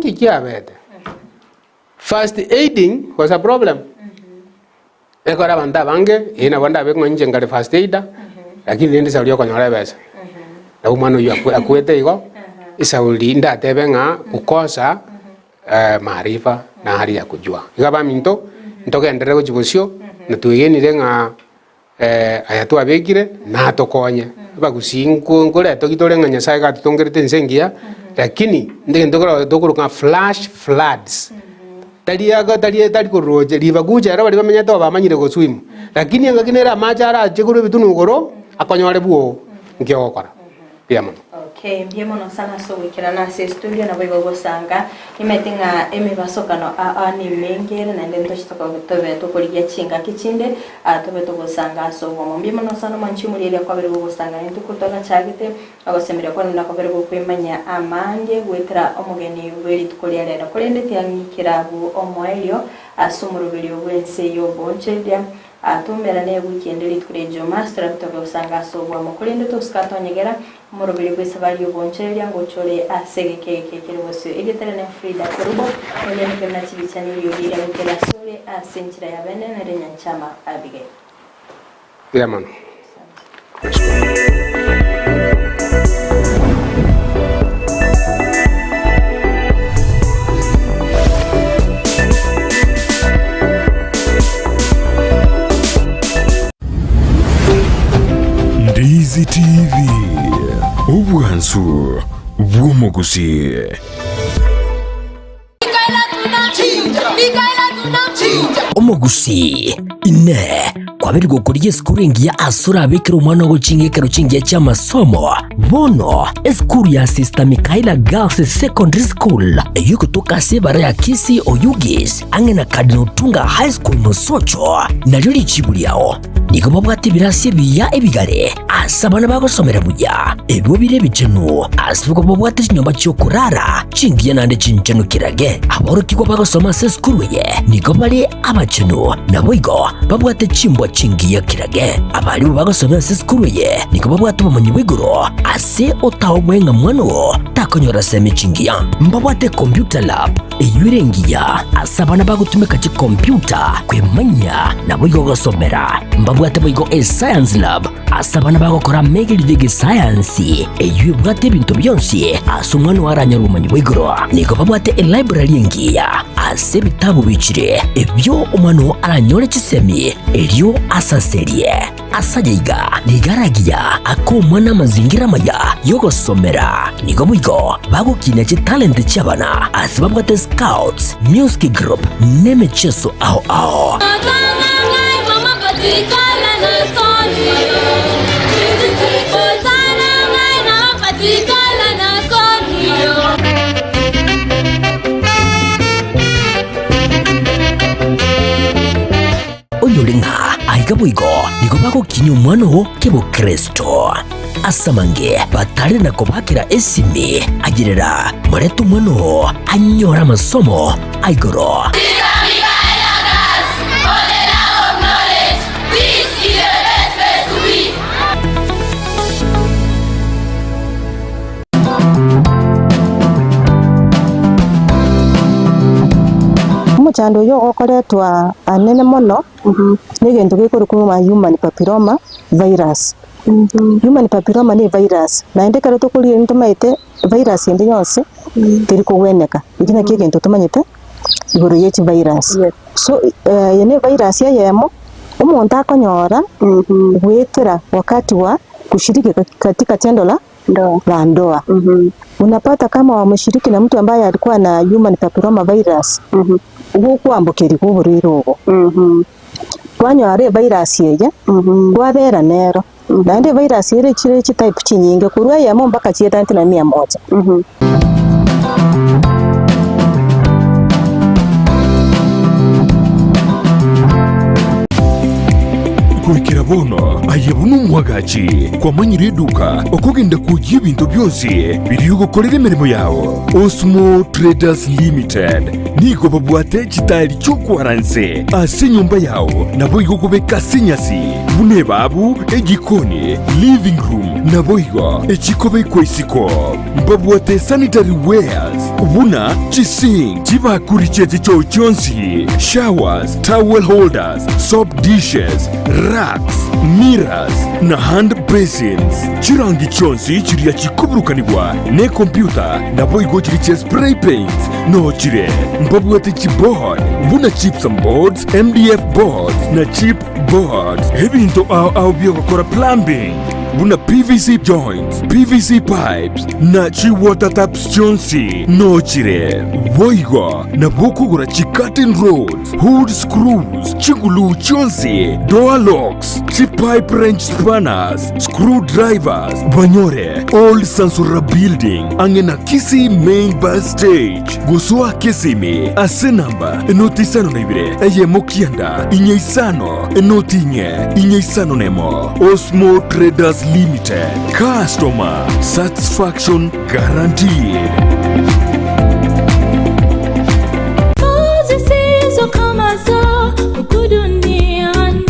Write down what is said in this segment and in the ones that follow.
Nki kiabete? First aiding was a problem. Ekero abanto abange, eh nabo ndabe ng'a inche nkare first aider, lakini rende esauri okonyora ebesa. Nabo omwana oyio akwe akwete igo, esauri ndatebe ng'a kukosa maarifa na hali ya kujua. Iga abaminto, ntogenderere gochia bosio, na twegenire ng'a aya twabekire natokonye. Abagusii nko nkoretogi tore ng'a Nyasaye iga atotongerete ense engiya, lakini egento kero tokoroka ng'a flash floods. Tari aka tari tari korwa roche river gucha ero baria bamenyete oo bamanyire go swim, lakini engaki nere amache arache korwa ebitunu igoro, akonyore bwoo, nki ogokora? Mbuya mono. Okay, mbuya mono sana ase ogoikerana ase estudio naboigo gosanga nimanyete ng'a emebasokano aa nemenge ere naende ntoche tokobe tobe tokorigia chingaki chinde aa tobe togosanga ase obomo. Mbuya mono sana omwanchi omorieria kwabere gogosanga intwe korwa twagachagete ogosemeria kwane nakobere gokwemanyia amange goetera omogeni bwe rituko ria rero. Korende tiang'ikera abwo omoerio ase omoroberio bw'ense y'oboonchoreria. Atoumerane ewiki ende rituko ria Ijumaa ase torabe tobe gosanga ase oboamo. Korende tosike atonyegera omoroberio bw'esabari y'oboonchoreria ngocha ore ase egeka eke ekere bosio. Erieta riane Frida Kerubo, onye nekero na chibicha na eriogi riria gokera asore ase enchera ya bene nere Nyanchama Abigail. Mbuya mono. Ndizi TV, obwansu bw'omogusii. Omogusii, Inee! Kwabeire gokorigia esukuru engiya ase orabekere omwana ogo ching'ekero chingiya chi'amasomo? Bono, esukuru ya Sister Michaela Girls Secondary School, eyio egotoka ase ebara ya Kisii Oyugis, ang'e na Cardinal Otunga High School Mosocho, nario richibu riao. Nigo babwate ebirasi ebiya ebigare ase abana bagosomera buya, ebio bire ebichenu, ase igo babwate chinyomba chi'okorara chingiya naende chinchenu kirage. Aborokigwa bagosoma ase esukuru eye nigo bare abachenu, naboigo babwate chimbwa chingiya kirage. Abarimu bagosomera ase esukuru eye nigo babwate obomanyi bwa igoro ase otaobwe ng'a mwana oo takonyora semi chingiya. Mbabwate computer lab Eyio ere engiya ase abana bagotumeka chikompiuta kwemanyia naboigo gosomera. Mbabwate boigo escience lab ase abana bagokora amegerio y'egesayansi eyio ebwate ebinto bionsi ase omwana oo aranyore obomanyi bwa igoro. Nigo babwate elibrary engiya ase ebitabu bichire ebio omwana oo aranyore chisemi erio asaserie. Ase aya iga nigo aragiya ake omwana amazingira amaya y'ogosomera. Nigo boigo bagokinia chitalenti chi'abana ase babwate scouts, music group n'emecheso ao ao. Onyore ng'a aiga boigo nigo bagokinyia omwana oo kebokristo. Ase amange batare na kobakera esimi, ayerera morete omwana oo anyore amasomo a igoro. Omochando oyio ogokoretwa anene mono negento gekorokwa ng'a human papilloma virus. Human papilloma ne evirus, naende ekero tokoria ntomaete virus ende yonsi teri kogweneka, ekio nakio egento tomanyete igoro ye chivirus. So eye ne evirus eyemo, omonto akonyora goetera wakati wa kushiriki katika tendo la la ndoa. Unapata kama wameshiriki na mtu ambaye alikuwa na human papilloma virus, gokwambokerigwa oborwaire obo. Kwanyora evirus eye, kwabera nero, naende evirus ere chire chitype chinyinge, korwa eyemo mpaka chietante na mia moja. Goikera bono. Aye buna omwagachi, kwamanyire eduka okogenda kwoyia ebinto bionsi biria ogokorera emeremo yao. Osmo Traders Limited nigo babwate chitairi chi'okwara inse ase enyomba yao naboigo okobeka ase enyasi buna ebabu, ejikoni, living room naboigo echikobekwa isiko. Mbabwate sanitary wares buna chisink, chibakuri chie chichoo chionsi, showers, towel holders, soap dishes, racks, mirrors na hand basins. Chirangi chionsi chiria chikoburukanigwa nekompyuta naboigo chiria chia spray paints noo chire. Mbabwate chiboard buna gypsum boards, MDF boards na chip boards. Ebinto ao ao biogokora plumbing buna PVC joints, PVC pipes na chi water taps chionsi noo chire. Boigo nabo okogora chi curtain rods, hood screws, chiguluu chionsi, door locks, chi pipe wrench spanners, screw drivers, banyore Old Sansora Building ang'e na Kisii Main Bus Stage. Gosoa Kisimi ase namba enoti isano na ibere eyemo kianda inye isano enoti inye inye isano nemo. Osmo Traders Limited, customer satisfaction guaranteed. Zisizo kama za huku duniani.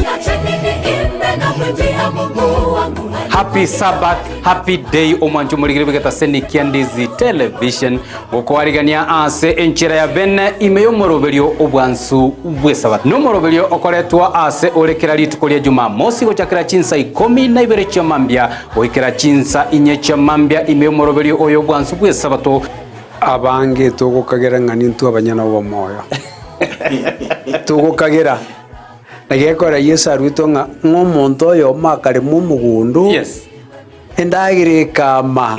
Happy Sabbath, happy day omwancho omorigeri bw'egetaseni kia Ndizi Television gokoarigania ase enchera ya bene ime y'omoroberio obwansu bw'esabato. Nomoroberio okoretwa ase ore kera rituko ria Jumamosi gochakera chinsa ikomi na ibere chia mambia goikera chinsa inye chia mambia ime y'omoroberio oyo obwansu bw'esabato. Abange togokagera ng'a nintwe abanyene obomoyo. Togokagera. Na gekora Yeso aruetwe ng'a ng'omonto oyomo akarema omogondo, Yes. endagera ekama,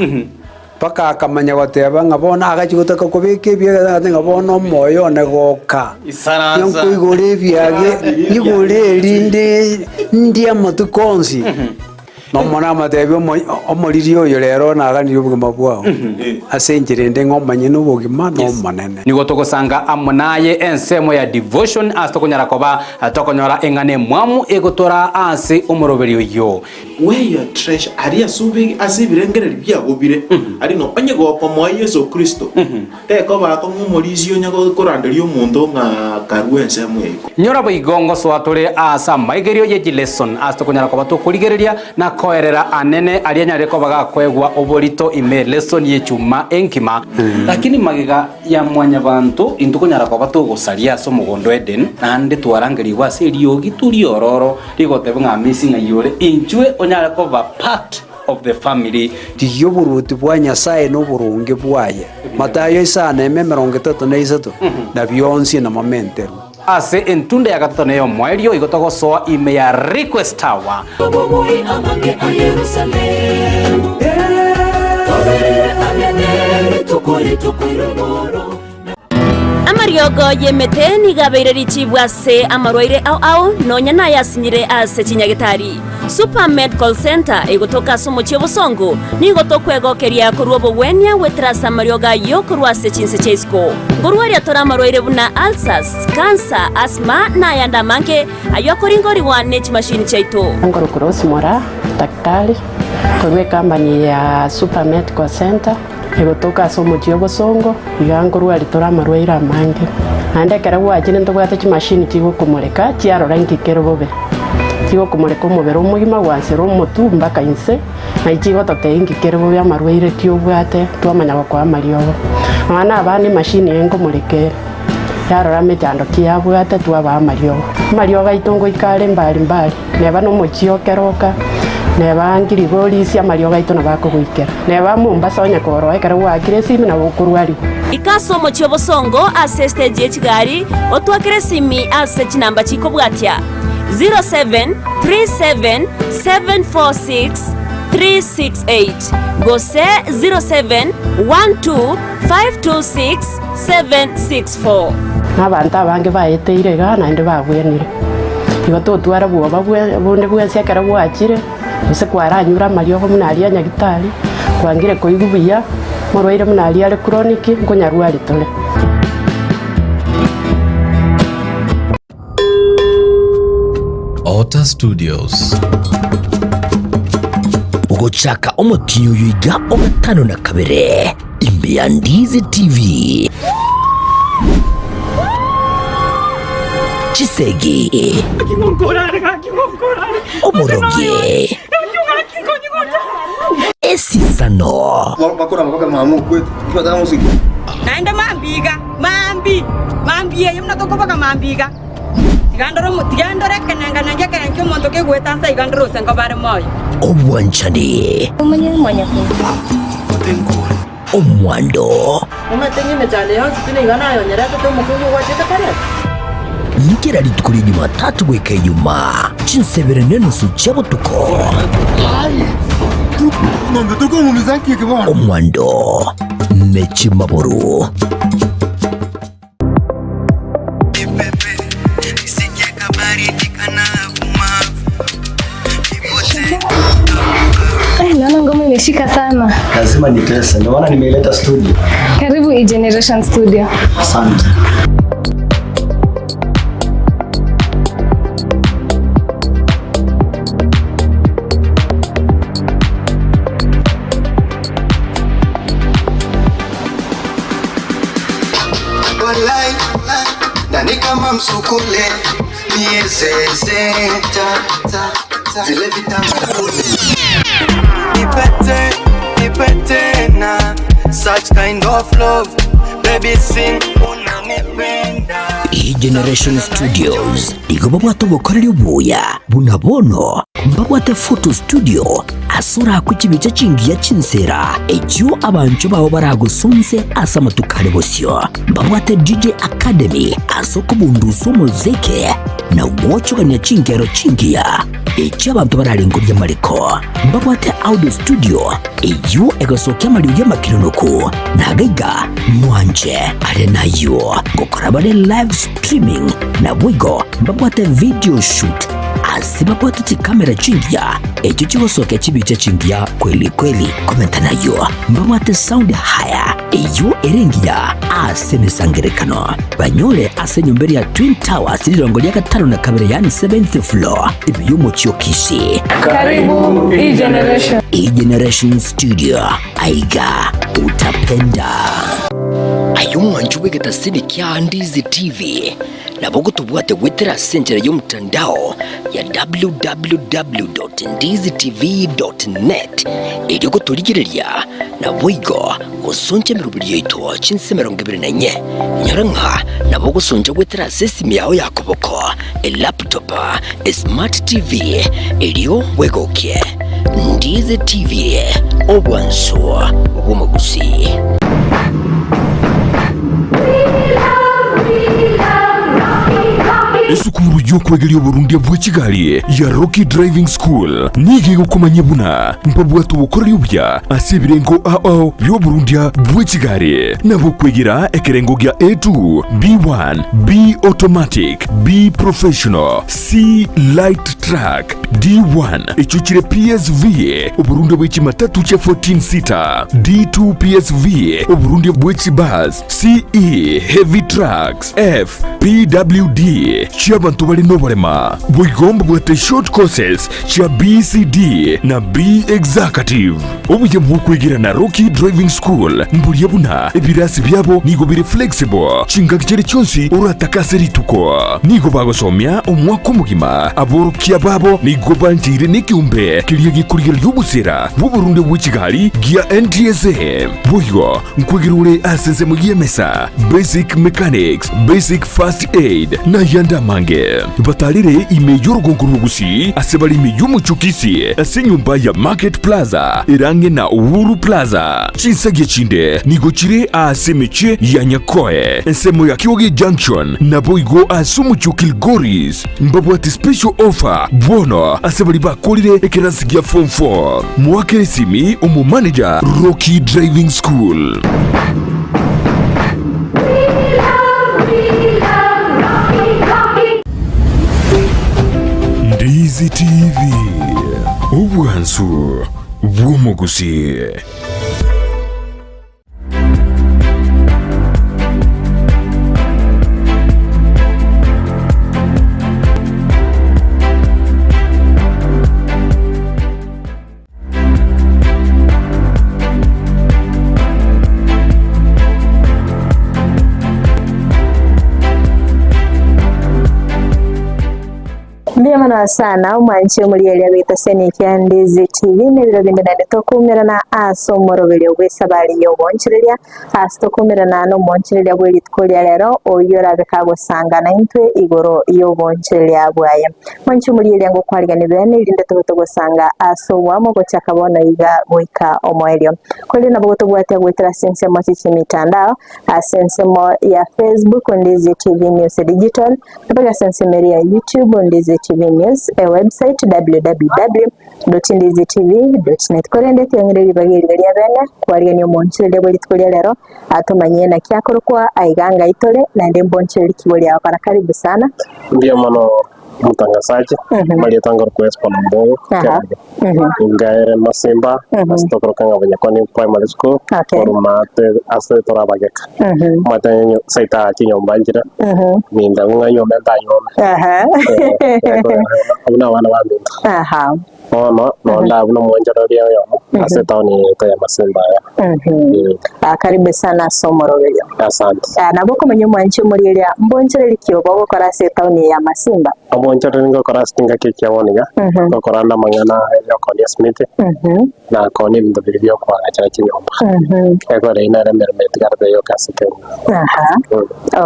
mpaka akamanya goteba ng'a bono agachia gotaka kobeka ebiage agateba ng'a bono omoyo one goka, Isaransa. nkoigora ebiage, nyigore erinde ndie amatuko onsi. Nomonene amotebi omoriri oyo rero naganirie obogima bwao, ase enchera ende ng'a omonyene obogima n'Omonene. Nigo togosanga amo naye ensemo ya devotion ase tokonyara koba tokonyora eng'ana emwamu egotoraa ase omoroberio oyio. Where your treasure, aria ase obe ase ebirengererio biago bire, aria no onye gokomoa Yeso Kristo, tekoba akong'u omorisia onye koranderia omonto ng'a karue ensemo eye. Nyora boigo ngosoa tore aase amaigerio ye chileson ase tokonyara koba tokorigereria na koerera anene aria anyarire koba gakoegwa oborito ime lesson y'echuma enkima. Lakini magega ya mwanyabanto intwe konyara koba togosaria ase omogondo o Eden, naende twarangerigwe ase eriogi riororo rigoteba ng'a Amisi ng'ai ore, inchwe onyare koba part of the family. Rigia oboruoti bwa Nyasae na oboronge bwaye, Matayo isano eme 33, na bionsi namamenterwe. Ase entunda ya gatato na ey'omoerio igo togosoa ime ya Request Tower. Amariogo y'emete nigo abeire richibu ase amarwaire ao ao, nonya nayasinyire ase chinyagitari. Super Medical Centre egotoka ase omochie o Bosongo nigo tokwegokeria korwa obogwenia goetera ase amariogo ayio korwa ase chinse chia isiko. Nkorwaria tore amarwaire buna ulcers, cancer, asthma na ayande amange ayio akoringorigwa ne chimashini chiaito. Nkorokwa Rose Moraa, daktari korwa ecompany ya Super Medical Centre. Egotoka ase omochie obosongo, iga nkorwaria tore amarwaire amange. Naende ekero gwachire ntobwate chimashini chigokomoreka chiarora inki kere bobe. Chigokomoreka omobere omogima gwansera omotwe mpaka inse, naye chigototebia inki kere bobe amarwaire ki obwate twamanya gokoa amariogo. Nonya na abana emashini eye nkomoreka ere, yarora emechando ki yabwate twabaa amariogo. Amariogo aito ngoika are mbari mbari. Neba nomochie o keroka, neba ngirigorisia amariogo aito nabo akogoikera. Neba Mombasa onye koroa ekero gwaakire esimi nabo okorwarigwa. Ika ase omochie obosongo ase estage ye chigari, otwakere esimi ase chinamba chikobwatia, 0737746368 gose 0712526764. Na abanto abange baeteire iga naende babwenire. Igo totwara bwoba bonde bwensi ekero gwachire, gose kwaranyure amariogo buna aria a nyagitari, kwangire koigwa buya, omorwaire buna aria are chronic, nkonyarwari tore. Delta Studios. Ogochaka omotienyi oyo iga o gatano na kabere, imbe ya Ndizi TV. Chisegi. Oborogi. Esisano. Naende mambia iga, mambia, mambia eye buna tokoboka mambia iga, tiga ndore omo tiga ndore ekenenga-nenga ekerengo ki'omonto kegoeta nse iga ndore ose nkoba are moyo. Obwanchani. Omwando. Omanyete ng'a emechando yonsi pi nigo nayonyeretete omokungu ogwachete koreta? Kera rituko ria Jumatatu goika Ijumaa, chinsebere nenusu chia botuko. Omwando ne chimaburu. Eh, naona ngoma imeshika sana. Lazima nitese, ndio maana nimeileta studio. Karibu E-Generation Studio. Asante. Walai, nani kama msukule miezezeta vile vitamu Nipete, nipete na such kind of love baby sing unanipenda E-Generation Studios igo babwate obokoreri obuya buna bono mbabwate photo studio ase orakwe chibicha chingiya chinsera echio abanchwa bao baragosonse ase amatuko are bosio. Mbabwate DJ Academy ase okobundusa omoziki na gwochogania chinkero chingiya echio abanto bararengorie amariko. Mbabwate audio studio eyio egosokia amariogi amakironoku na agaiga mwanche are nayio gokora bare live streaming naboigo mbabwate video shoot ase babwate chikamera chingiya echio chigosokia chibicha chingiya kweli kweli. Komenta nayio mbabwate sound hire eyio ere engiya ase emesangerekano. Banyore ase enyomba eria ya Twin Towers rirongo ria gatano na kabere yaani seventh floor ime y'omochie o Kisii. Karibu E-Generation. E-Generation Studio aiga utapenda. Aye omwancho bw'egetasini kia Ndizi TV nabo ogotobwate goetera ase enchera y'omotandao ya www.ndizitv.net erio gotorigereria naboigo gosoncha emeroberi yaito chinse 24. Inyora ng'a nabo ogosoncha goetera ase esimi yao ya koboko, elaptop, esmart TV erio bwegokie. Ndizi TV, obwansu bw'omogusii. Esukuru y'okwegeria oborundia bwe chigari ya Rocky Driving School nigo egokomanyia buna mbabwate obokoreri obuya ase ebirengo ao ao bi'oborundia bwe chigari. Nabo okwegera ekerengo gia A2, B1, B Automatic, B Professional, C Light Truck, D1 echio chire PSV, oborundia bwe chimatatu chia 14 seater, D2 PSV, oborundia bwe chibus, CE Heavy Trucks, F PWD chi'abanto bare noborema. Boigo mbabwate short courses chia BCD na B Executive. Obuya bw'okwegera na Rocky Driving School mboria buna ebirasi biabo nigo bire flexible chingaki chiria chionsi oratake ase rituko. Nigo bagosomia omwaka omogima. Aborokia babo nigo bancheire nekeombe keria gekorigereria obosera bw'oborunde bwe chigari gia NTSA. Boigo nkwegera ore ase ensemo y'emesa, basic mechanics, basic first aid, na ayande amange. Batarire ime y'orogongo rw'Ogusii ase bare ime y'omochie o Kisii ase enyomba ya Market Plaza ere ang'e na Uhuru Plaza. Chinsagia chinde nigo chire aase emechie ya Nyakoe, ensemo ya Kioge Junction, naboigo ase omochie o Kilgoris. Mbabwate special offer bono ase baria bakorire ekerasi gia form 4. Moakere esimi omomanager Rocky Driving School. Ndizi TV, obwansu bw'omogusii. Mbuya mono sana omwanchi omorieria bw'etaseni ekia Ndizi TV na ebiro binde naende tokuumerana ase omoroberio bw'esabari y'ogoonchoreria ase tokuumerana nomoonchoreria bwe rituko ria rero oyio orabe kagosanga naintwe igoro y'oboonchoreria bwaye. Mwanchi omorieria ngokwarigani bene erinde tobe togosanga ase oboamo gochaka bono iga goika omoerio. Korende nabo gotobwatia goetera ase ensemo chie chimitandao ase ensemo ya Facebook Ndizi TV News Digital Mpaka ase ensemo eria ya YouTube Ndizi TV News, ewebsite www.ndizitv.net. Korende tiang'ire ribaga eriga ria bene kwarigania omoonchoreria bwe rituko ria rero atomanyie naki akorokwa aiga ngai tore naende mbonchorerie kibo riao kora karibu sana. Mbuya mono omotangasaji, marieta ngorokwa Espo Nambogo, Aha. Ingaere Masimba, ase tokoroka ng'a Bonyakoni Primary School, korwa maate ase torabageka. Omanyete saita chinyomba nchire, minda ng'a nyombe ntanyome. Abwo nabana baminto. Bono nonde abwo nomonchoreria oyomo ase etaoni yaito ya Masimba aya. Ah, karibu sana ase omoroberio. Asante. Ah, nabo okomanya omwanchi omorieria mbonchoreri ki oba ogokora ase etaoni eye ya Masimba? Obonchoreri ngokora ase chingaki echi chia bono iga, ngokora namang'ana yokonia esimiti, na konia ebinto biria biokoagachera chinyomba. Ekero eyio nere emeremo etigarete yoka ase Kenya. Aha.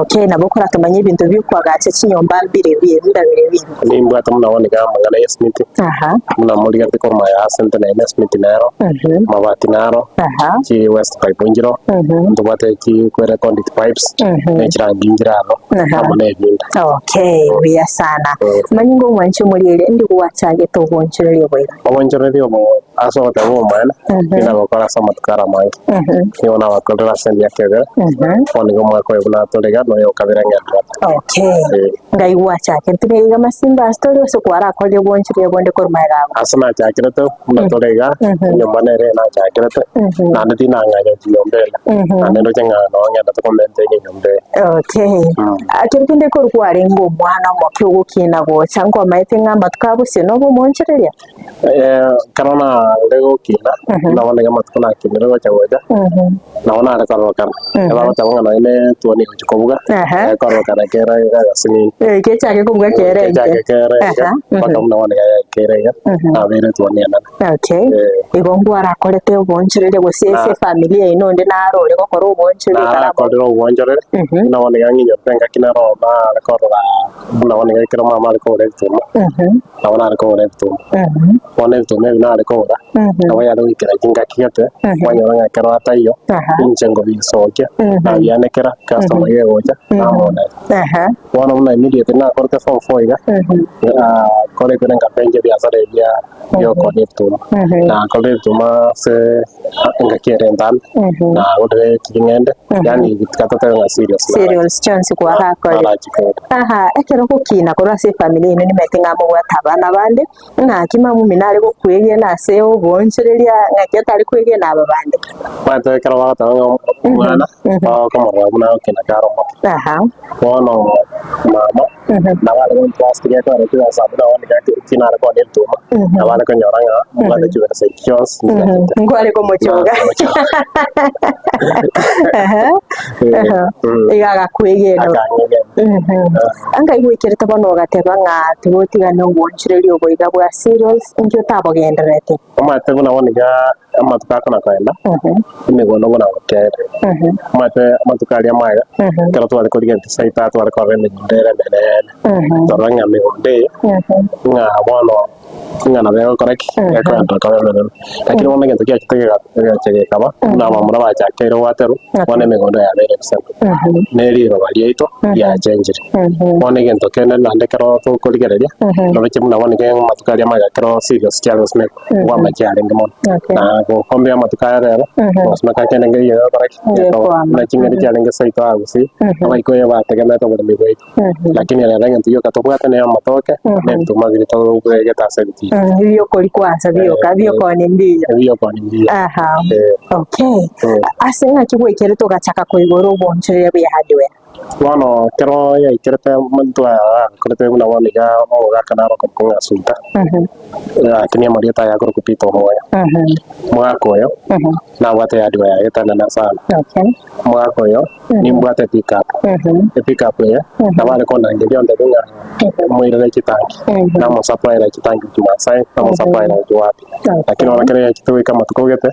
Okay, nabo okoratomanya ebinto biokoagacha chinyomba mbirebi ebi mbabirebi ebi. Nimbwate buna bono iga amang'ana ya esimiti, Aha. buna morigereti korwa aya ase nte naende esimiti nero, amabati naro, chi waste pipe nchiro, ntobwate chi kwere conduit pipes, ne chirangi nchire aro, amo na ebinde. Okay, buya sana. Manyinga omwanchi omorieria ndi gwachagete obonchoreria oboigo. Obonchoreria obo ase ogoteba obomaene, nigo nagokora ase amatuko aro amange. Nigo nabakorire ase emiaka ebere, bono nigo omwaka oyo buna tore iga, noyo okabere ng'endererete. Okay. Ngai gwachakete iga iga masimba ase tore gose kwarakorire obonchoreria bonde korwa magega abwo? Ase nachakerete buna tore iga, enyomba nere nachakerete, naende tinang'anya chinyomba ere, naende ndoche ng'a noo ng'endete komaintain enyomba eye. Okay. Ekero kende korwa kwarenge omwana omoke ogokina gocha nkomaete ng'a amatuko a bosio nobe omoonchoreria? Ekero nare gokina, nabo nigo amatuko nakinire gocha gocha, nabo nare kororokana. Ebagoteba ng'a nonye ne etuoni egochia kobuga, ekororokana kere iga asinini. Kechake kobuga kere enke. Kechake kere enke, mpaka buna bono iga yaikeire iga, nabeire etuoni enene. Okay. Igo nkwarakorete oboonchoreria gose ase efamiri yaino onde naro ore gokora oboonchoreria ekero amo- Narakorire oboonchoreria, buna bono iga ng'inyorete engaki naro nare korora buna bono iga ekero mama are kogora ebituma, nabo nare kogora ebituma. Bono ebituma ebi nare kogora, nabo yare goikera chingaki gete, kwanyora ng'a ekero ataiyo, inche ngobisokia, nabianekera, customer gegocha, namoneria. Bono buna immediately nakorete form four iga, kore ekero nkapenja ebiasara ebi bia biokonia ebituma. Nakorire ebituma ase engaki ere entambe, nagorire ching'ende, yaani tiga totebe ng'a cereals nara- Cereals chionsi kwarakorire. narachikore. Aha, ekero ogokina korwa ase efamiri yaino nimanyete ng'a mobwate abana bande, ng'aki mama omino are gokwegena ase oboonchoreria ng'aki otare kwegena aba bande? Omanyete ekero bagoteba ng'a omwana, bakomorora buna agokina kare omoke. Aha. Bono mama nabo are gontrust gekogera chibesa abwo nabo nigo nare koonia ebituma, nabo are konyora ng'a mbwate chibesa echi chionsi nchigachete. Nkware komochoga. Iga agakwegena. Akang'egena. Anga igwekerete bono ogateba ng'a tigotigana obwoonchoreria obo iga bwa cereals, inki otabogendererete? Omanyete buna bono iga amatuko akona koenda, emegondo buna gokere. Omanyete amatuko aria amaya, ekero tware korigia chisite tware korora emegondo ere emenene, twarora ng'a emegondo eye, ng'a bono ng'a nabo egokora ki? Ekoenda koba emenene. Lakini bono egento kiachete gega kegacha gekaba, buna abamura bachakeire gwaterwa, bono emegondo yabeire ebisaku. Na eriroba riaito riachenchire. Bono egento kende naende ekero tokorigereria, noroche buna bono iga amatuko aria amaya ekero cereals chiare gosimekwa, nigo amache arenge mono. Na gokombea amatuko aya rero, gosimeka kende nkeiyo egokora ki? Gekoama. Buna ching'eni chiarenge seito aa gusii, abaikoyo bategemeete oboremi bwaito. Lakini rero egento gioka tobwate ne amatoke, na ebituma biria tobegete ase ebiticha. Ebiokori kwansa bioka, ebiokoni mbiya. Ebiokoni mbiya. Aha. Okay. Ase ng'aki gwaikerete ogachaka koigora obonchoreria bwe hardware? Bono ekero yaikerete omonto akorete buna bono iga omogaka naro okorokwa ng'a Asuta, lakini amarieta aye akorokwa Peter Omoyo. Omogaka oyo nabwate ehardware yaye etenene sana. Omogaka oyo nimbwate epickup, epickup eye nabo are kondangeria ontebie ng'a moirere chitangi, namosaplaera chitangi gochia Maasai, namosaplaera gochia wapi. Lakini bono ekero yachete goika amatuko gete,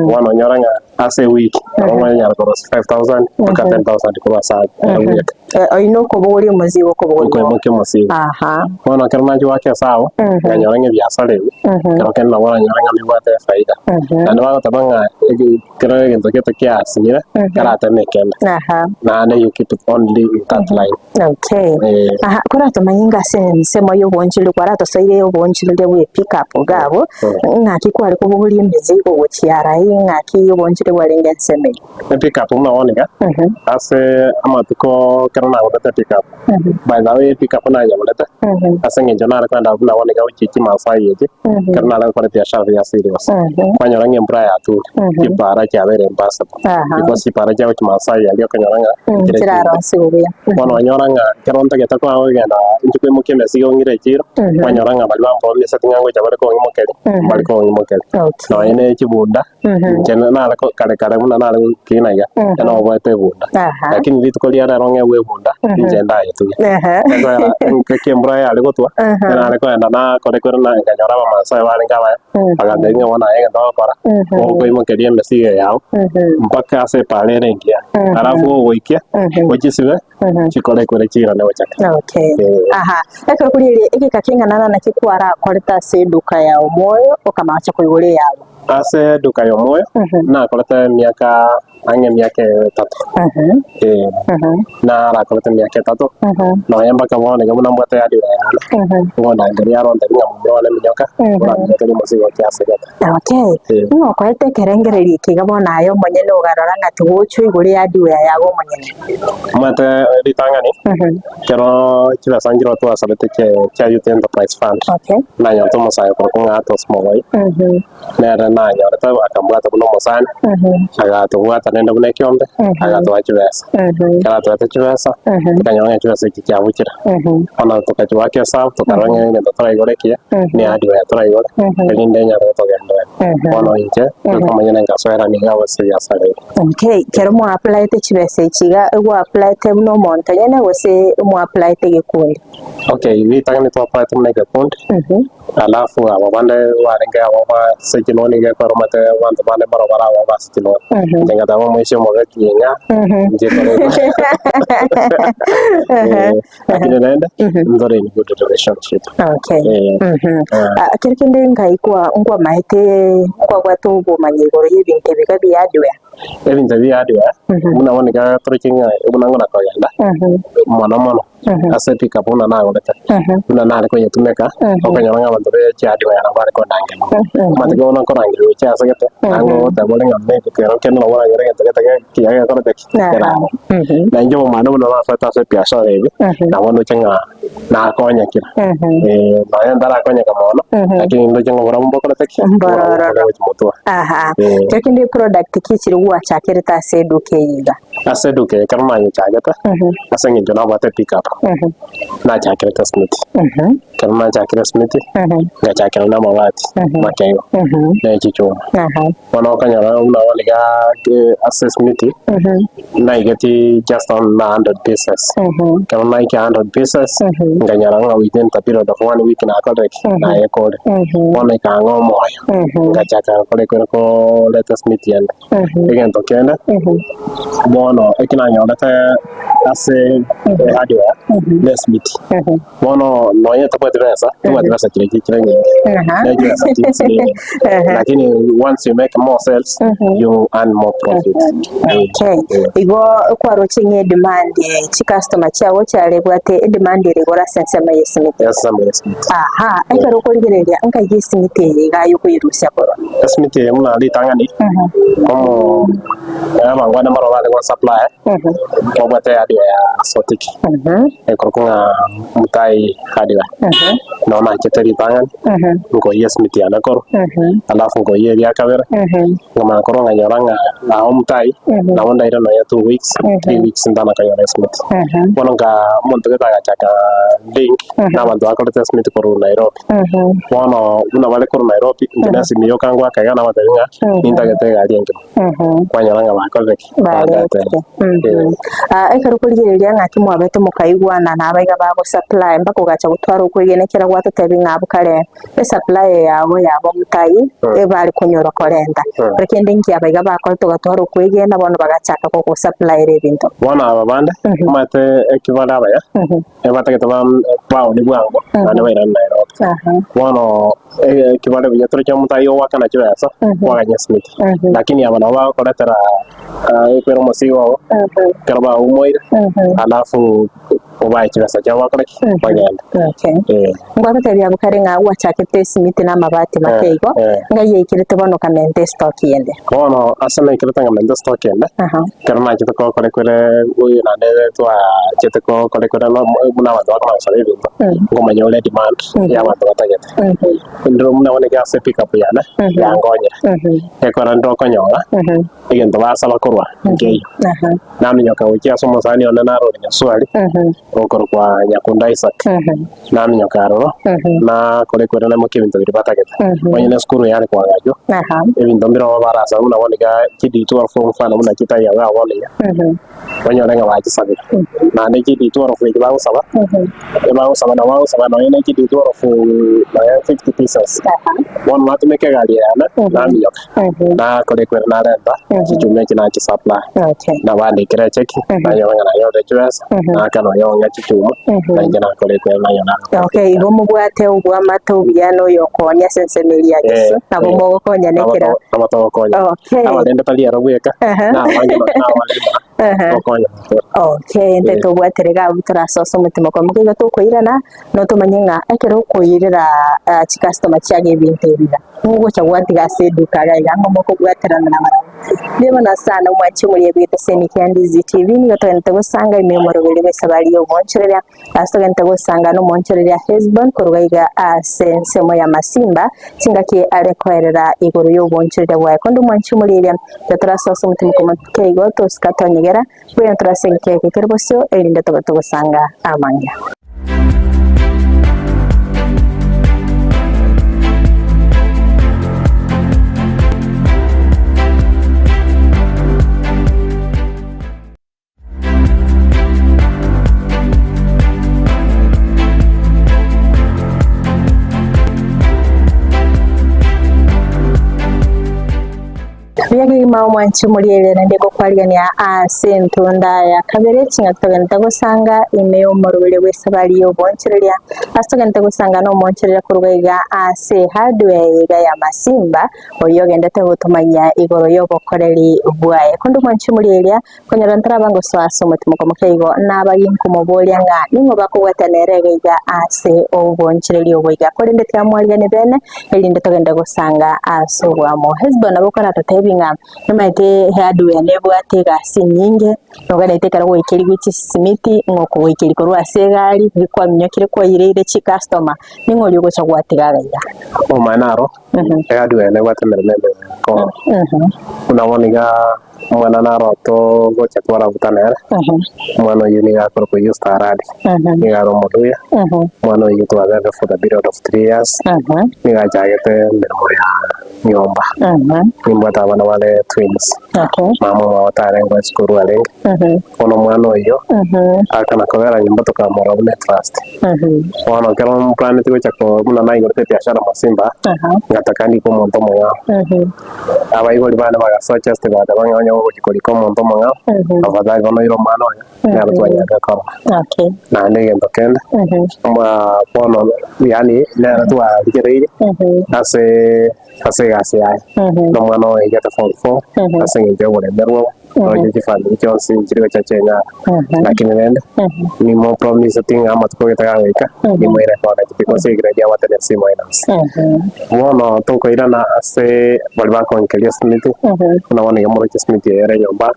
bono onyore ng'a ase ewiki nabo okonyara korosia 5000 mpaka 10000 korwa ase abwo ewiki. Oyio nokobogoria omozigo okobogoria Okoimokia omozigo. Aha. Bono ekero nachia goaka esabu, nkanyora ng'a ebiasara ebi, ekero kende nabo oranyore ng'a mbibwate efaida. Naende bagoteba ng'a eki kero egento gete kiasinyire, kerateme ekende. Aha. Naende you keep it only in that line. Okay. Eh. Aha, koratomanye ng'a ase ensemo ya oboonchoreria kwaratosoire oboonchoreria bwe pick up iga abwo, ng'aki kware kobogoria emizigo gochia arai, ng'aki oboonchoreria bwarenge ensemo eyio? Epick up buna bono iga, ase amatuko ekero nagorete epick up, by the way epick up nayegorete ase eng'encho nare kogenda buna bono iga gochia chimaasai echi, ekero nare gokora ebiashara bia serious, kwanyora ng'a embura yature, chipara chiabeire impassable. Because chipara chia gochia Maasai aria okonyora ng'a nchire chimbe. Chirarosiwe buya. Bono onyora ng'a ekero ntagete kwanga kogenda inche koimokia emesigo ng'ire echiro, kwanyora ng'a baria bampromiseti ng'a ngocha bare kong'imokeria, mbari kong'imokeria. Nonye ne chibunda, inche nare ko kare kare buna nare gokina iga, noboete ebunda. Lakini rituko ria rero ng'egwe ebunda, inche ndayetuge. Egoera engaki embura yare gotwa, nare kogenda nakore kore na nkanyora Abamaasai barenge abaya, Bagantebia ng'a bono aye egento ogokora, okoimokeria emesigo yao mpaka ase epaara ere engiya, alafu ogoikia, ochisibe, chikore ekure chiirane gochaka. Okay. Eh. Aha. Ekero korigereria egeka keng'ana naki kwarakorete ase eduka ya Omoyo okamacha koigora eyabo. Ase eduka ya Omoyo, nakorete emiaka ang'e emiaka etato. Eh, narakorete emiaka etato, nonya mpaka bono iga buna mbwate hardware yane, ngondangeria arontebia ng'a momura one minyoka, oraminyokerie omosigo oche ase gete. Okay. Eh. Ng'o okoete ekerengererio eke iga bono aye omonyene ogarora ng'a tigochwa igoro ya hardware yago omonyene? Omanyete ritang'ani, ekero chibesa nchire twasabete chia chia Youth Enterprise Fund, Okay. nanyorete omosae okorokwa ng'a Atos Mogoi, Nere nanyorete akambwata buna omosani, agatobwata naende buna ekiombe, agatoa chibesa. Ekero atoete chibesa, tokanyora ng'a chibesa echi chiabuchire. Bono tokachigoaka esabu, tokarora ng'a egento toraigore ekiya, ne hardware toraigore, erinde enyare gotogenderera. Bono inche, goika omonyene nkasoera nigo ase ebiasara ebi. Okay, kero mwa-applyete chibesa echi iga, egwa-applyete buna omonto nyene gose mwa-applyete egekundi? Okay, ritang'ani twa-applyete buna egekundi, Alafu aba bande barenge abo base chinoni gekoromete abanto bande mbaro bare abo base chinoni. Inche ngateba omoisia omobe king'a inche tore Eh, lakini rende ntore in good relationship. Okay. Eh, Ah, kero kende ngai kwa nkwamaete nkwabwate obomanyi igoro y'ebinto ebiga bia hardware. Ebinto bia hardware buna bono ekero toroche ng'a buna ng'ina kogenda mono mono. Ase epickup buna nagorete, buna nare koyetumeka, okonyora ng'a abanto be chiadi bayana bare kondangeria. Amatuko bono nkorangeria gochia ase gete, naende ogoteba ore ng'a maybe kero kende nabo oranyore egento gete kiya gekorete ki? Kerare. Na inche omomani buna nasoete ase ebiashara ebi, nabo ndoche ng'a nakonyekire. Nonya ntarakonyeka mono, lakini ndoche ng'a oborabu mbokorete ki? Mbororo. Oborabu gochia motwe. Aha. Kero kende eproduct ki chiri gwachakerete ase eduka eye iga? Ase eduka eye ekero nayechagete, ase eng'encho nabwate epickup, nachakerete esimiti. Ekero nachakire esimiti, ngachakera na amabati makeigo, na echichuma. Bono okonyora buna bono iga ase esimiti, naigeti just on a hundred pieces. Ekero naikia hundred pieces, nkanyora ng'a within the period of one week nakorire ki? Nayekorire. Bono ekang'a omoyo, ngachaka gokora ekero koreta esimiti ende. Egento kende, bono eki nanyorete ase ehardware nesimiti. Bono nonye tobwati besa, tobwati besa chiria chire nyinge, ne chibesa chinsinini, lakini once you make more sales, you earn more profit. Okay. Igo kwaroche ng'a edemand chicustomer chiago chiarebwate edemand ere igoro ase ensemo ya esimiti. Ensemo ya esimiti. Aha, ekero okorigereria nkai esimiti eye iga aye okoyerusia korwa. Esimiti eye buna ritang'ani, omo abangwana mbaro bare go supply, babwate ehardware ya Sotik, ekorokwa ng'a Mutai Hardware. Nabo nachete ritang'ani, nkoyia esimiti yane korwa, alafu nkoyia eria kabere, nkamanya korwa nkanyora ng'a. Na omutai, nabo ndaire nonya 2 weeks, 3 weeks ntana konyora esimiti. Bono nka omonto gete agachaka link na abanto bakorete esimiti korwa Nairobi. Bono buna bare korwa Nairobi, inche na esimi yoka ngoaka iga nabatebi ng'a nintagete egari engima. Kwanyora ng'a bakorire ki? Bandetera. Ah, ekero okorigereria ng'aki mwabete mokaigwana na abaiga bagosupply mpaka ogacha gotwara okwegena ekero gwatotebi ng'a abwo kare esupply yabo yabo omotai ebare konyora korenta. Kende nki abaiga bakorete ogatwara okwegena bono bagachaka gogosupplyera ebinto. Bono aba bande, omanyete eki bare abaya, ebatagete baoni bwango, naende bairane Nairobi. Bono eki bare buya toroche omotai ogoakana chibesa, kwaganya esimiti. Lakini aba nabo bagokoretera ekwera omosigo obo, ekero baumoire, alafu obae chibesa chiabo bakore ki? Bagende. Okay. Eh. Ngwatotebia abwo kare ng'a gwachakete esimiti na amabati make igo, ng'ai yaikerete bono okamenta estock ende. Bono ase naikerete nkamenta estock ende, ekero nachete gokora ekwere oyo naende twachete gokora ekwere buna abanto bakona gosaba ebinto, nkomanya ore edemand ya abanto batagete. Ndire buna bono iga ase epickup yane, yankonyire, ekero ndire okonyora, egento basaba korwa nkeiyo. Naminyoka gochia ase omosani one narore Nyasuari, okorokwa Nyakunda Isaac. Naminyoka aroro, nakora ekwera naimokia ebinto biria batagete. Onye nesukuru yare koagachwa, ebinto mbire obo barasabe buna bono iga GD12 mfano buna chitari iga bono iga, onyore ng'a bachisabire. Naende GD12 echi bagosaba, ebagosaba nabo bagosaba nonye ne GD12 nonye 50 pieces. Bono natumeka egari yane, naminyoka. Nakora ekwera narenta chichuma echi nachisupply. Nabandikera echeki, nanyora ng'a nanyorire chibesa, naaka nonya ong'e chichuma, na inche nakora ekwera nanyora. Okay, igo mobwate obwamate obuya na oyokonya ase ensemo eria ya Yeso, nabo mogokonyana ekero. Nabo togokonya. Okay. Abarende tari ero bweka, na abange nonye nabarenda, tokonya. Okay, intwe tobwatire iga abwo torasosa omotima kwa igo tokoirana, notomanye ng'a ekero okoirera chicustomer chiago ebinto ebi iga, mogocha gwatiga ase eduka iga iga ng'a mokobwaterana nabarabwo. Mbuya mono sana omwanchi omoria bw'eteseni kia Ndizi TV, nigo togenderete gosanga ime y'omoroberi bw'esabari y'oboonchoreria, ase togenderete gosanga nomoonchoreria Hesbon korwa iga ase ensemo ya Masimba, chingaki are koerera igoro y'oboonchoreria bwaye. Konde omwanchi omoria eria, tiga torasoa omotima komoke igo tosika tonyegera, Mbuya torase egeka eke kere bosio, erinde tobe togosanga amang'ina. Buya kegima omwanchi omoriere naende gokwarigania ase entunda ya kabere chingaki togenderete gosanga ime y'omoroberi bw'esabari y'obonchoreria ase togenderete gosanga nomonchoreria korwa iga ase hardware iga ya Masimba oyio ogendete gotomanyia igoro y'obokoreri bwaye. Konde omwanchi omorieria konyora ntaraba ngosoa ase omotimoko moke igo naba ginkomoboria ng'a ning'o bakobwatana nere iga iga ase obonchoreria obo iga korende tiamwarigani bene erinde togende gosanga ase oboamo. Hesbon nabo okoratotebi ng'a nomanyete hardware nebwate egasi enyinge, noganete ekero gwaikeriwe chisimiti, ng'a okogoikeria korwa ase egari, bikwaminyokire kwaireire chicustomer, ning'o oria ogocha gwatiga iga iga? Omanyete naro, ehardware nebwate emeremo emenge koba. Buna bono iga Omwana naro togocha twarabuta nere, omwana oyio nigo akorokwa Yusta Aradi, nigo are Omoluya. Omwana oyio twabete for the period of 3 years, nigo achagete emeremo ya nyomba. Nimbwate abana bare twins, mama omwabo tarenge esukuru arenge, bono omwana oyio akana kobera nyomba tokamorora buna etrust. Bono ekero mplaneti gocha ko buna naigorete ebiashara Masimba, ngataka ndike omonto omong'ao. Abaibori bane bagasochest bagateba ng'a onye ogochia korika omonto omong'ao, afadhali bono oire omwana oyo, nere twanyarire korora. Naende egento kende, bono yaani nere twarigereirie ase ase egasi yaye, na omwana oyo aigete form four, ase eng'encho yoboremerwa obo. Roche chifamiri chionsi nchiri gocha chinyara. Lakini rende nimo promiseti ng'a amatuko gete gagoika nimoire college because egrade abwate ne C minus. Bono tokoirana ase baria bakoinkeria esimiti, buna bono iga moroche esimiti eye ere nyomba,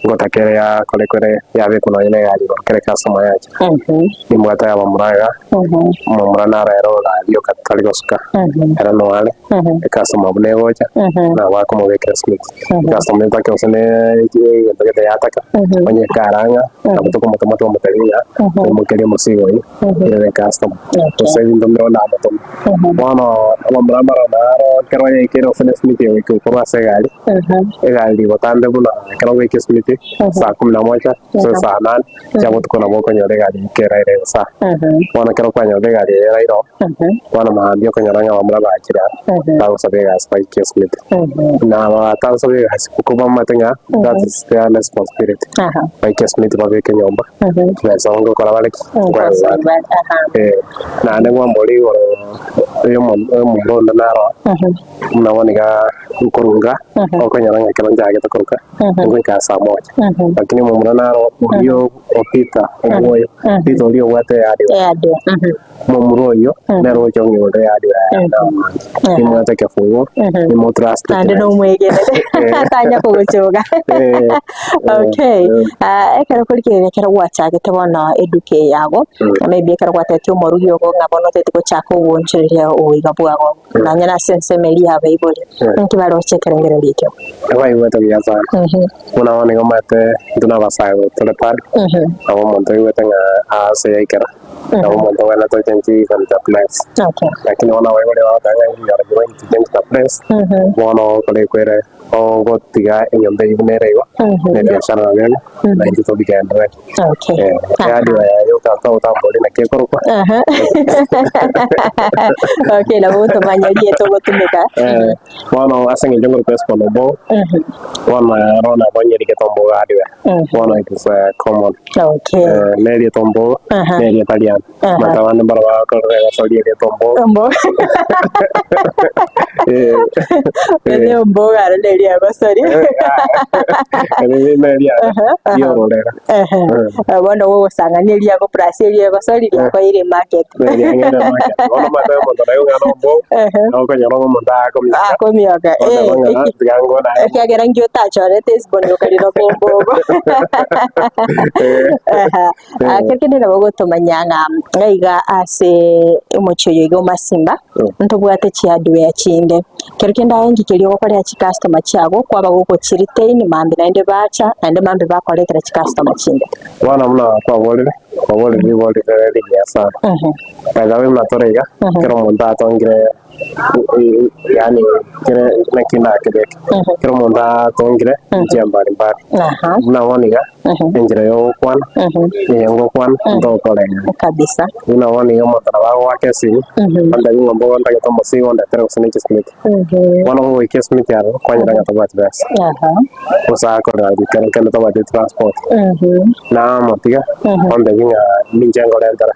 ngotaka ere yakorekwa ere yabekwa nonye na egari igoro kere customer yacha. Nimbwate abamura iga, omomura naro ere oraria oka tari gosuka, ere noare, ecustomer buna egocha, nabo akomobekera esimiti. Ecustomer etake gose ne egento gete yataka, onye ekarang'a, nabo tokomotoma twamotebia ng'a oimokerie omosigo oyio, ere ecustomer. Gose ebinto mbire ondamotome. Bono abamura mbaro naro ekero yaikire gose ne esimiti egoika korwa ase egari, egari rigotambe buna ekero ogoika esimiti saa kumi na moja gose saa nane chia botuko nabo okonyora egari yaikire eraire ensa. Bono ekero kwanyora egari eye eraire oo, bono mambia okonyora ng'a abamura bachire aa bagosaba egasi baike esimiti. Na batagosabe egasi ko bamanyete ng'a that is their responsibility, baike esimiti babeke nyomba, chibesa ngokora bare ki? Nkoegwa bare. Eh. Naende ngwambore igoro y'omonto onde naro, buna bono iga nkorunga, okonyora ng'a ekero nchagete koruka, ngoika saa moja. Lakini omomura naro oria o Peter omwoyo, Peter oria obwate ehardware, omomura oyio nere ocha ong'igorera ehardware yaye namanche. Nimwate ekefunguo, nimotrustete Naende nainche. nomwegenete tanya kogochoka. Okay, ah, ekero korigereria ekero gwachagete bono eduka eye yago, maybe ekero gwatebetie omorugi ogo ng'a bono otagete gochaka ogoonchoreria oboiga bwago, nonye na ase ensemo eria ya abaibori, inki baroche ekerengererio ekio? Abaigwete buya sana. Buna bono nigo omanyete intwe na abasae tore bado, nabo omonto oigwete ng'a ase yaikera, nabo omonto ogwenerete ochenche even the place. Lakini bono abaibori bagoteba ng'a you are going to change the place, bono ogokora ekwere Ogotiga enyomba eyio buna ere igo, na ebiashara nabo ere, na intwe tobigenderere. Okay. Eh, eadiwa yaye otata otambori naki ekorokwa. Aha. Okay, nabo otomanya rieta ogotumeka. Eh, bono ase eng'encho nkorokwa Esbon Obo, bono ero nabo nyerigete Ombogo hardware. Bono it is common. Okay. Eh, na erieta Ombogo, Aha. na erieta riane. Aha. Abanto abande mbaro bakorora egosoria erieta Ombogo. Ombogo. Eh, Ere ombogo aro neri egosoria. eri neriane Aha, aha. riororera. Ehe. Eh, Bono gogosang'ania eriago plus eriegosori riakoire emarket. Neriang'eire market. Bono omanyete omonto naye ong'ana Ombogo, Ehe. nabo okonyora ng'a omonto akomioka. Akomioka, eh. Oteba ng'a tiga ngone aye. Ekiagera nki otachorete esiboni okarira kombogo. Aha. Ah, Kero kende nabo ogotomanya ng'a ng'a iga ase omochie oyo iga o Masimba, ntobwate chihardware chinde. Kero kende aye ng'iki keria ogokorera chicustomer chiago, kwaba gogochiretain mambia naende bacha, naende mambia bakoretera chicustomer chinde. Bono buna kwaborire, kwaborire ribori rire rigiya sana. By the way buna tore iga, ekero omonto atongire yaani kere naki ndakebeke, ekero omonto atongire njia mbali mbali. Buna bono iga, enchera ya ogokwana, eye ngokwana, ntokoreng'ana. Kabisa. Buna bono iga omonto nabo agoaka esimi, ontebie ng'a mbogo ntagete omosigo ondetere gose ne chisimiti. Bono ogoika esimiti aroro, kwanyora ng'a tobwati besa. Gose akorera kero kende tobwati transport. Namotiga, ontebie ng'a ninche nkorentera.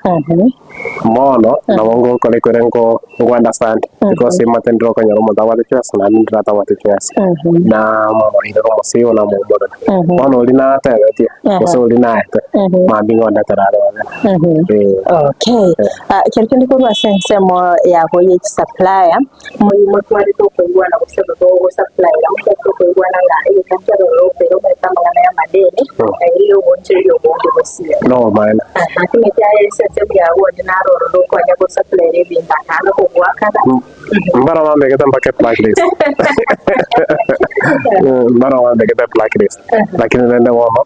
Bono nabo ngokora ekero nko nko understand because omanyete ndire okonyora omonto abwate chibesa naende ndire atabwati chibesa namomoira omosigo namoumorera. Bono oria natebetie gose oria naete mambia ngondetera are babere eh. Okay, Ah, ekero kende korwa ase ensemo yago ye chisupplier, moi motwarete okoigwana gose gogosupplyera motwarete okoigwana ng'a egeka kiaroro okoira omanyete amang'ana y'amadeni, erio ogoonchoreria obonge bosio. Nobomaene. Aha, kimeti aye ase ensemo yago onde naro ororo okonya gosupplyera ebinto akanga kogoakana. Mbaro bambegete mpaka eblacklist. Mbaro bambegete eblacklist. Lakini rende bono,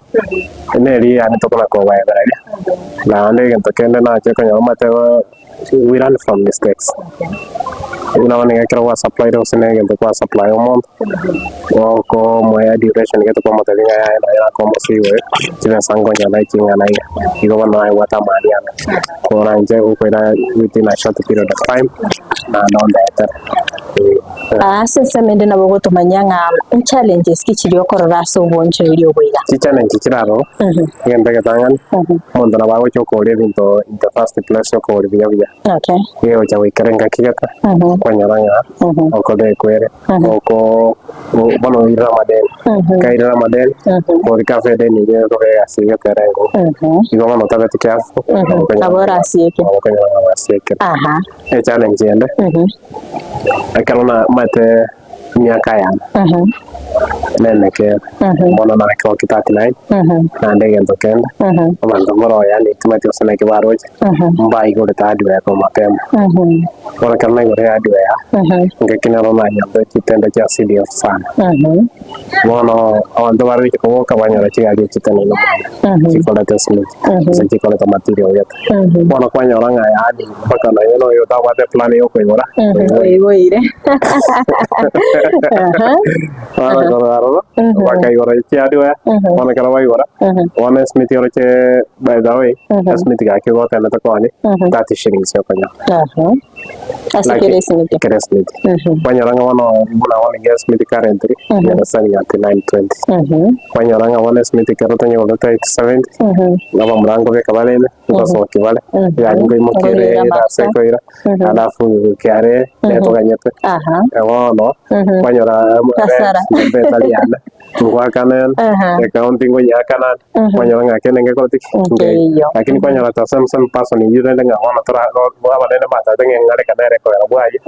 neri yaani tokona kobaebereria. Naende egento kende nache konyora omanyete we learn from mistakes. Buna bono iga ekero gwasupplied gose na egento kwasupply omonto, gokomoa duration gete kwamotebia ng'a yaya naye nako omosigo oyo, chibesa nkonyora ching'ana iga, igo bono naye obwate amani ane. Koranche gokoira within a short period of time, naende ondetere. Ase ensemo ende nabo ogotomanyia ng'a challenges ki chiria okorora ase obonchoreria obo iga. Chichallenge chire aroro, egento egetang'ani, omonto nabo agocha okoria ebinto in the first place okoboria buya buya, Okay. egocha goikera engaki gete, Kwanyora ng'a okobekwere oko bono oirire amadeni, kairire amadeni orika ase edeni eria ekoba egasi egetera engobu. Igo bono otabeti careful Nabo orasieke. nabo okonyora ng'a gwasiekire. Echallenge ende, ekero namanyete emiaka yane nemeke bono nakegoki 39 naende egento kende abanto mboro yaani timanyeti gose naki baroche mbaigorete hardware korwa mapema bono ekero naigorire hardware ngaki nero nanyora chitendo chia CDF sana bono abanto baroche koboka banyora chigari echi chitenene mono chikoreta esimiti gose chikoreta material gete bono kwanyora ng'a yaani Mpaka naye noyo otabwate plan ya okoigora, Oigoire. Bono korwa aroro, bakaigora chiadware, bono ekero baigora, bono esimiti oroche by the way, esimiti gaki gotemete koonia, 30 shillings okonyora. Ase Laki- kera esimiti. Kera esimiti. Kwanyora ng'a bono buna bono iga esimiti currently, yare selling at 920. Kwanyora ng'a bono esimiti ekero tonyegorete 870, ng'a abamura nkobeka bare ime, ngosokia bare, egari nkoimokia ere Nkoira ere ase amafuta. ekoira, alafu kiare netoganyete. Bono, kwanyora Hasara. nyomba etari yane, ngoakana ekaunti ngonyeakana, kwanyora ng'a kende ngekoreti ki? Nkeiyo. Lakini kwanyora the same same person eywo rende ng'a bono tora abanene batagete ng'a eng'areka nere ekogera bwaye,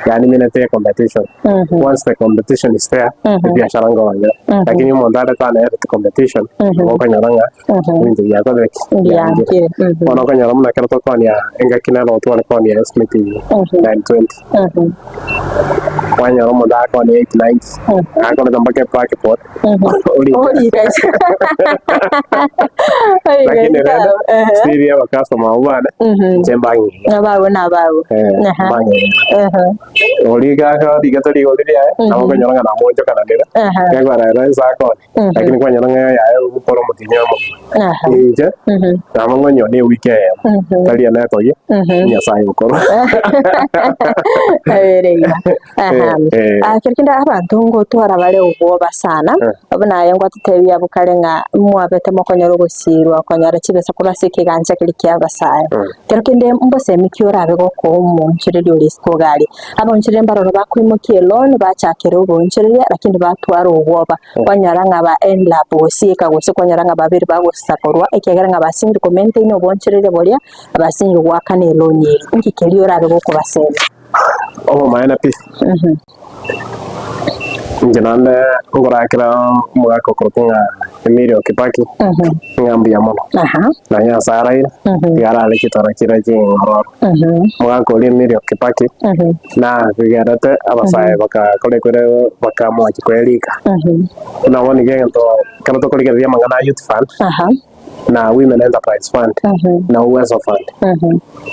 yaani minete ye competition. Once the competition is there, ebiashara nkoganyera. Lakini omonto arete anaereti competition, nabo okonyora ng'a ebinto biakorire ki? Biankire. Bono okonyora buna ekero tokoonia engaki nero tware koonia esimiti 920, kwanyora omonto agakoonia 890, akorete mpaka eblackboard, orika. Orika. Lakini rende, still abacustomer abwo bane, inche mbang'eire. Abago na abago. Mbang'eire. Orika ake origete rigori riaye, nabo okonyora ng'a namoonchokananire, gekogera ere inse akoonia. Lakini kwanyora ng'a yaye ogokora omotienyi omogima. Inche, nabo ngonywa ne ewiki eyemo, tari ene etogia, Nyasaye okorwa. Ere iga. Aha. Eh, eh. Ah, kero kende abanto ngotwara bare obwoba sana, buna aye ngwatotebia abwo kare ng'a mwabete mokonyora ogosirwa okonyora chibesa korwa ase ekegancha keria kia abasae. Kero kende mbosemi ki orabe gokoa omoonchoreria ore isiko iga aria? Abaonchoreria mbaroro bakoimokia eloan bachakera oboonchoreria lakini batwara obwoba. Kwanyora ng'a ba end up gosieka gose kwanyora ng'a babere bagosakorwa ekiagera ng'a basinyire ko maintain oboonchoreria boria, basinyire goakana eloan eria. Inki keria orabe gokobasemia? Obomaene pi. Inche naende nkorakera omogaka okorokwa ng'a Emilio Kibaki, ng'a mbuya mono. Na Nyasae araire, tiga arare chitoro chire ching'ororo. Omogaka oria Emilio Kibaki, nagerete abasae bagakora ekwere bakamoa chikwerika. Buna bono iga egento ekero tokorigereria amang'ana a Youth Fund, na Women Enterprise Fund, na Uwezo Fund.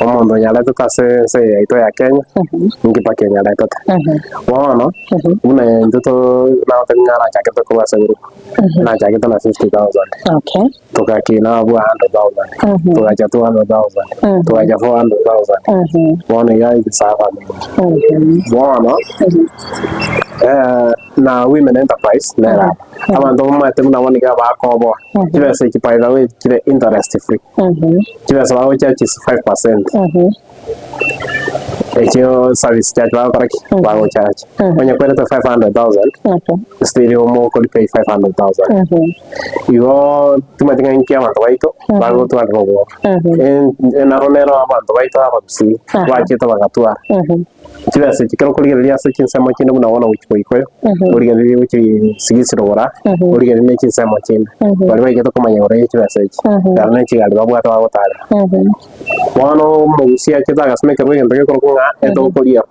Omonto onyaretete ase ense eye yaito ya Kenya, Kibaki onyaretete. Bono, buna intwe to nagotebi ng'a narachakete korwa ase group, nachagete na 50,000. Okay. Togakina abwo 100,000, togacha 200,000, togacha 400,000. Bono iga it's half a million. Bono, na Women Enterprise nere aba. Abanto bamaete buna bono iga bakoboa, chibesa echi by the way chire interest free. Chibesa bagochachi is 5%. Echio service charge bagokora ki? Bagochachi. Onye kwerete 500,000, still omokoripa 500,000. Igo timanyeti ng'a inki abanto baito bagotwarera obwoba. Naro nero abanto baito abagusii bachete bagatwara. Chibesa echi ekero okorigereria ase chinsemo chinde buna bono gochia Boikoyo, origererie gochia Sigisi Rogora, origererie ne chinsemo chinde, baria baigete komanya igoro ye chibesa echi, ekero ne chigari babwate bagotarera. Bono omogusia achete agasumekerwa egento gekorokwa ng'a etogokoriera,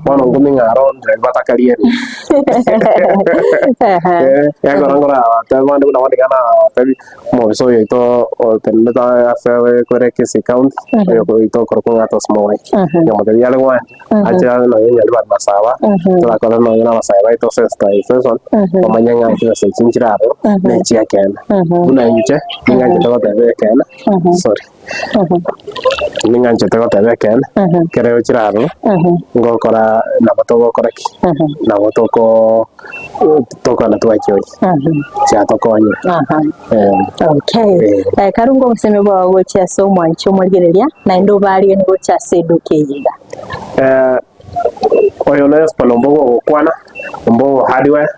bono nkumi ng'a aro ndire batakaria ere. Ekero nkoraba abande buna bono iga natebi omobisa oyo oito otenenete ase kore Kisii county, oyo oito okorokwa ng'a Tos Moi, nkamotebia are gwancha, ache nonye nyaribari masaba, torakore nonye na abasae baito sensitization, bamanye ng'a chibesa echi nchire aroro, na echiakeene. Buna inche, ning'anchete goteba ekeene, sorry. Ning'anchete goteba ekeene, ekero ochire aroro, ngokora nabo togokora ki? Nabo toko tokona twachioria, chiatokonyire. Okay. Karunga obosemi bwao gochia ase omwanchi omorigereria, naende obaariganie gochia ase eduka eye iga. Oyo ne Espan ombogo ogokwana, ombogo Hardware,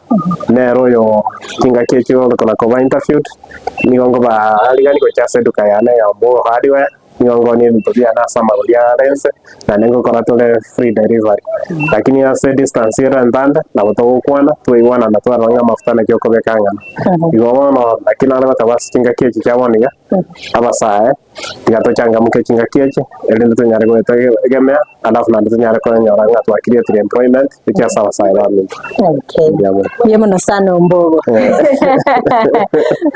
nere oyo chingaki echi ore kona koba interviewed, nigo nkobaarigania gocha ase eduka yane ya ombogo Hardware, nigo nkonia ebinto biane ase amagori are inse, naende ngokora tore free delivery. Lakini ase distance ere entambe, nabo togokwana, twaigwanana twarora ng'a amafuta naki okobeka ang'ana. Igo bono naki nare goteba ase chingaki echi chia bono iga, abasae, Tiga tochangamoke chingaki echi, erinde tonyare goetegemea, alafu naende tonyare konyora ng'a twa creatire employment gochia ase abasae baminto. Okay. Mbuya mono. Mbuya mono sana ombogo.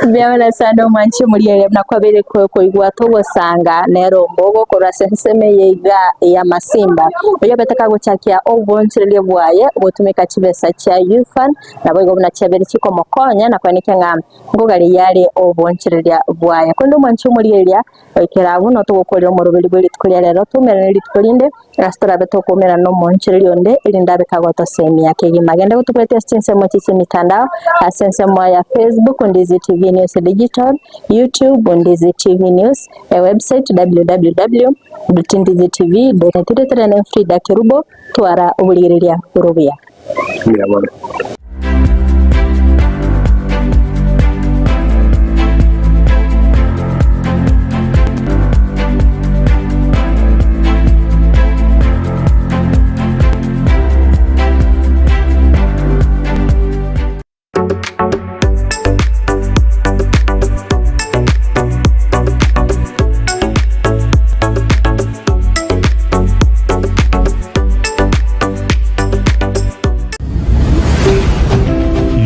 Mbuya mono sana omwanchi omorigereria buna kwabeire koigwa togosanga nere ombogo korwa ase ensemo eye iga ya Masimba. Oyio obete kagochakia obonchereria bwaye gotumeka chibesa chia Youth Fund naboigo buna chiabeire chikomokonya na koenekia ng'a Nkogareria are obonchereria bwaye. Korende omwanchi omorigereria, goikera abwo notogokorera omoroberi bwe rituko ria rero, toumerane rituko rinde, ase torabe tokoumerana nomoonchereria onde, erinde abe kagotosemia kegima. Genda gotobwetie ase chinsemo echi chi'emitandao, ase ensemo ya Facebook, Ndizi TV News Digital, YouTube, Ndizi TV News, ewebsite www.ndizitv.net. Toreterane Frida Kerubo, twara oborigereria bore obuya. Mbuya mono.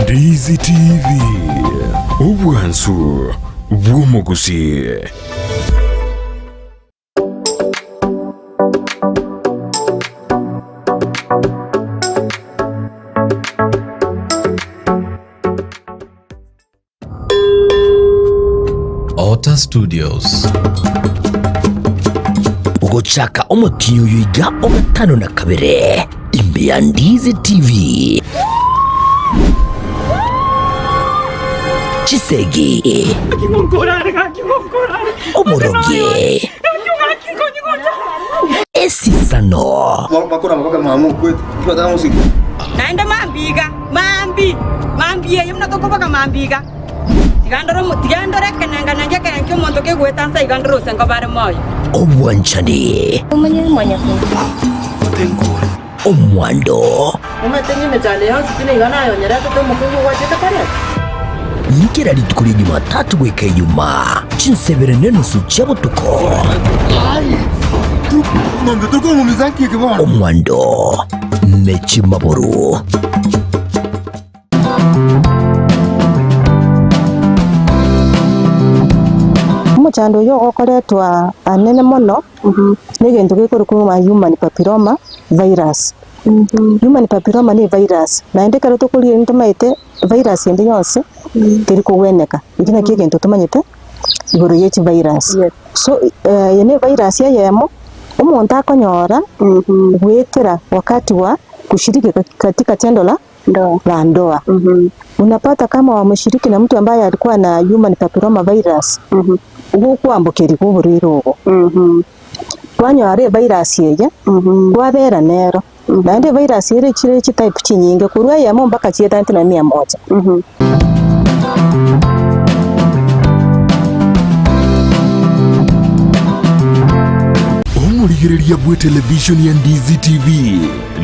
Ndizi TV, obwansu bw'omogusii. Otter Studios. Gochaka omotienyi oyo iga o gatano na kabere, imbe ya Ndizi TV. Chisegi, oborogi, esisano. Naende mambia iga, mambia, mambia eye buna tokoboka mambia iga, tiga ndore omo tiga ndore ekenenga-nenga ekere ki'omonto kegoeta nse iga ndore ose nkoba are moyo. Obwanchani. Omwando. Omanyete ng'a emechando yonsi pi nigo nayonyeretete omokungu ogwachete koreta? Kera rituko ria Jumatatu goika Ijumaa, chinsa ibere na enusu chia botuko. Omwando ne chimaburu. Omochando oyio ogokoretwa anene mono, na egento gekorokwa ng'a human papilloma virus. Human papilloma ne evirus, naende ekero tokoria ntomaete virus ende yonsi teri kogweneka, ekio nakio egento tomanyete igoro ye chivirus. So eye ne evirus eyemo, omonto akonyora goetera wakati wa kushiriki katika tendo la la ndoa. Unapata kama wameshiriki na mtu ambaye alikuwa na human papilloma virus, gokwambokerigwa oborwaire obo. Twanyora evirus eye, kwabera nero, naende evirus ere chire chitype chinyinge korwa eyemo mpaka chietante nonye mia moja. Omorigereria bw'etelevishoni ya Ndizi TV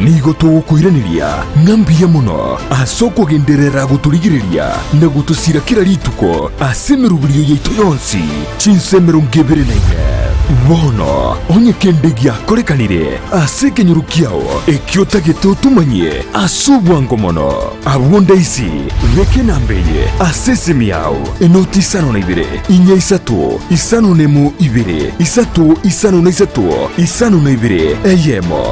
nigo togokoiraneria ng'a mbuya mono ase okogenderera gotorigereria na gotosira kera rituko ase emeroberio yaito yonsi chinsa 24. Bono onye kende giakorekanire ase ekenyoro kiao ekio otagete otomanyie ase obwango mono, abwo ndaisi beka enamba eye ase esimi yao, enoti 52 4 3 5 1 2 3 5 3 52 1.